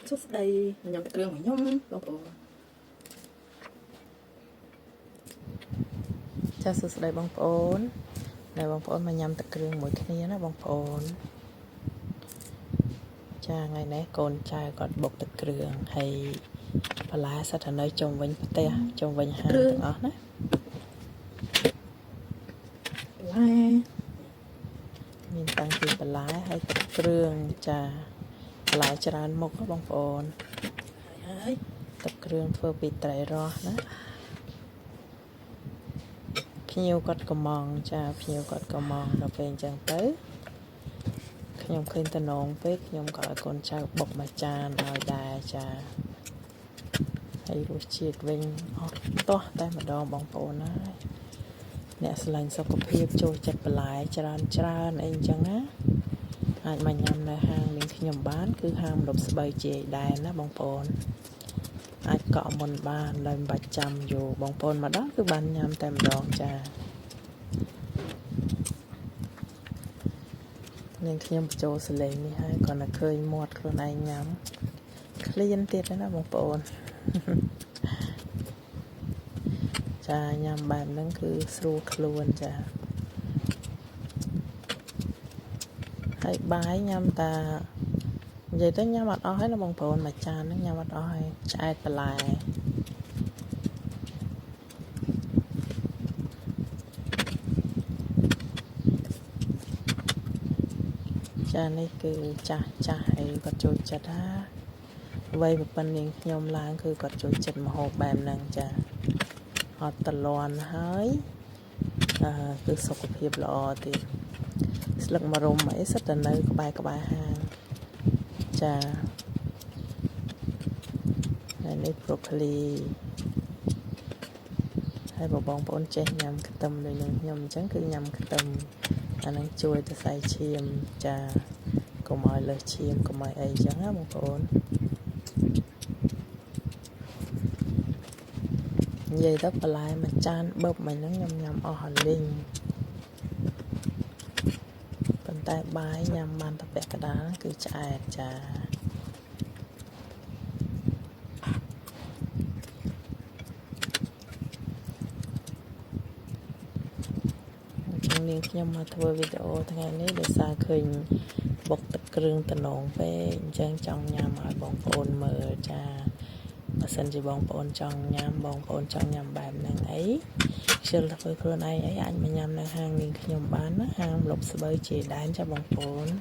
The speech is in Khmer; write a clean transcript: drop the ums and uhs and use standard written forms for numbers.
សួស្តីញ៉ាំទឹកគ្រឿងរបស់ខ្ញុំបងប្អូន ចាសួស្តីបងប្អូនដែលបងប្អូនមកញ៉ាំទឹកគ្រឿងមួយគ្នាណាបងប្អូនចាថ្ងៃនេះកូនចៅគាត់បុកទឹកគ្រឿងហើយបន្លែសិតតែនៅជុំវិញផ្ទះជុំវិញហាងទាំងអស់ណា បន្លែ មានតាំងពីបន្លែហើយទឹកគ្រឿងចាបន្លែច្រើនមុខណាបងប្អូន ហើយ ទឹកគ្រឿងធ្វើពីត្រីរស់ណាភ្ញៀវគាត់កំងចាភ្ញៀវគាត់កំងដល់ពេលអញ្ចឹងទៅខ្ញុំឃើញតំណងពេកខ្ញុំក៏ឲ្យកូនចៅបុកមួយចានឲ្យដែរចាហើយរសជាតិវិញអស់ទាស់តែម្ដងបងប្អូនណាអ្នកស្រឡាញ់សុខភាពចូលចិត្តបន្លែច្រើនច្រើនអីអញ្ចឹងណាអាចមកញ៉ាំនៅហាងនាងខ្ញុំបាន គឺហាងម្លប់ស្បូវជាយដែរណាបងប្អូន អាចកក់មុនបានដោយមិនបាច់ចាំយូរបងប្អូនមកដល់គឺបានញ៉ាំតែម្ដងចានាងខ្ញុំបញ្ចូលសលេងនេះហើយគ្រាន់តែឃើញមាត់ខ្លួនឯងញ៉ាំឃ្លានទៀតហើយណាបងប្អូន ចាញ៉ាំបែបហ្នឹងគឺស្រួលខ្លួនចាហើយបាយញ៉ាំតានិយាយទៅញ៉ាំអត់អស់ហើយណាបងប្អូនមួយចានហ្នឹងញ៉ាំអត់អស់ហើយឆ្អែតបន្លែ ចានេះគឺចាស់ចាស់អីគាត់ចូលចិត្តណាវ័យប្រពន្ធនាងខ្ញុំឡើងគឺគាត់ចូលចិត្តម្ហូបបែបហ្នឹងចាអត់តលន់ហើយអឺគឺសុខភាពល្អទៀតស្លឹកម្រុំអីសិតតែនៅក្បែរក្បែរហាងចាហើយនេះប្រូកូលីហើយបើបងប្អូនចេះញ៉ាំខ្ទឹមដូចនឹងខ្ញុំអញ្ចឹងគឺញ៉ាំខ្ទឹមអាហ្នឹងជួយទៅសៃឈាមចាកុំឲ្យលើសឈាមកុំឲ្យអីអញ្ចឹងណាបងប្អូននិយាយទៅបន្លែមួយចានបឹបមួយហ្នឹងខ្ញុំញ៉ាំអស់រលីងប៉ុន្តែបាយញ៉ាំបានតែពាក់កណ្ដាលគឺឆ្អែតចាអញ្ចឹងនាងខ្ញុំមកធ្វើវីដេអូថ្ងៃនេះដោយសារឃើញបុកទឹកគ្រឿងតំណងពេកអញ្ចឹងចង់ញ៉ាំឲ្យបងប្អូនមើលចាបើសិនជាបងប្អូនចង់ញ៉ាំបងប្អូនចង់ញ៉ាំបែបហ្នឹងអីខ្ជិលធ្វើខ្លួនឯងអីអាចមកញ៉ាំនៅហាងនាងខ្ញុំបានណាហាងម្លប់ស្បូវជាដែនចាបងប្អូន។